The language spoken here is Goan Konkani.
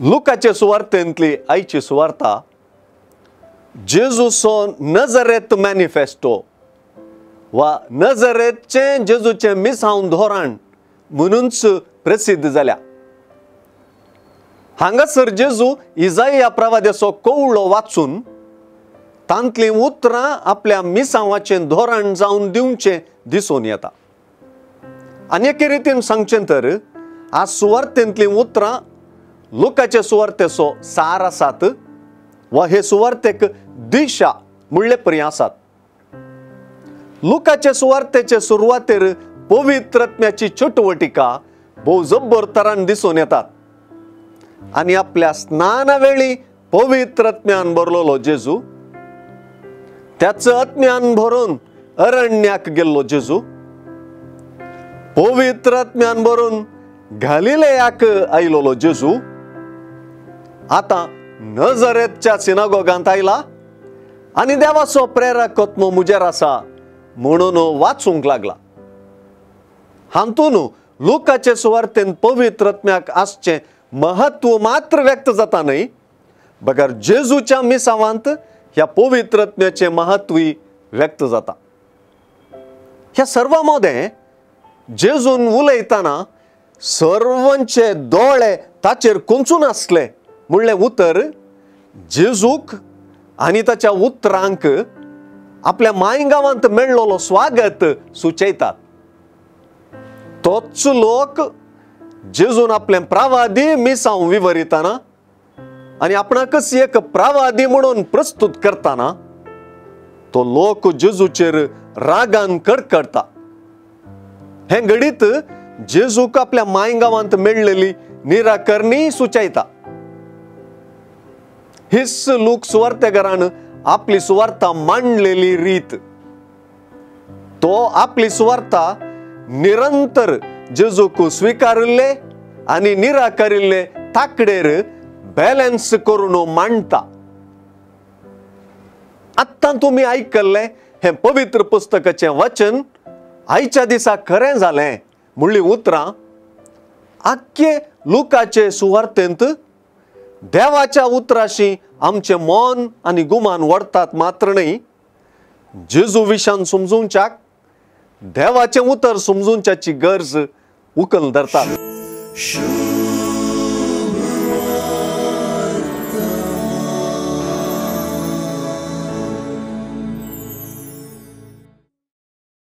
लुकाचे सुवार्तेंतली आयची सुवार्ता जेजूचो नजरेत मॅनिफेस्टो वा नजरेतचें जेजूचें मिसांव धोरण म्हणूनच प्रसिद्ध जाल्या। हांगासर जेजू इजाया प्रवाद्याचो कवळो वाचून तांतलीं उतरां आपल्या मिसांवाचें धोरण जावन दिवचें दिसून येता। आनी एके रितीन सांगचें तर आज सुवार्तेंतलीं उतरां लुकाचे सुवार्तेचो सार आसात वा हे सुवार्तेक दिशा म्हणले परी आसात। लुकाचे सुवार्तेचे सुरवातेर पवित्रत्म्याची चटवटिका भोव जब्बर तरान दिसून येतात आनी आपल्या स्नाना वेळी पवित्रत्म्यान भरलेलो जेजू, त्याच आत्म्यान भरून अरण्याक गेल्लो जेजू, पवित्रत्म्यान भरून गालिलेयाक आयलोलो जेजू आतां नजरेतच्या सिनागोगांत आयला आनी देवाचो प्रेरक आत्मो म्हजेर आसा म्हणून वाचूंक लागला। हातून लुकाचे सुवार्तेन पवित्रत्म्याक आसचें महत्व मात्र व्यक्त जाता न्हय, बगर जेजूच्या मिसावांत ह्या पवित्रत्म्याचें महत्वूय व्यक्त जाता। ह्या सर्वा मदें जेजून उलयतना सर्वांचे दोळे ताचेर कोंचून आसले म्हणलें उतर जेजूक आनी ताच्या उतरांक आपल्या मायगांवांत मेळ्ळोलो स्वागत सुचयतात। तोच लोक जेजून आपलें प्रवादी मिसांव विवरिताना आनी आपणाकच एक प्रवादी म्हणून प्रस्तुत करताना तो लोक जेजूचेर रागान कडकडटा। हें घडीत जेजूक आपल्या मायगांवांत मेळ्ळेली निराकरणी सुचयता। हीच लूक सुवार्तेकारान आपली सुवार्ता मांडलेली रीत। तो आपली सुवार्ता निरंतर जेजूक स्विकारिल्ले आनी निराकारिल्ले ताकडेर बॅलन्स करून मांडटा। आत्तां तुमी आयकल्लें हें पवित्र पुस्तकाचें वचन आयच्या दिसा खरें जालें म्हणली उतरां आख्खे लुकाचे सुवार्तेंत देवाच्या उतराशी आमचें मन आनी गुमान व्हरतात मात्र न्हय, जेजू विशान समजूंच्याक देवाचें उतर समजूंच्याची गरज उकल धरतात।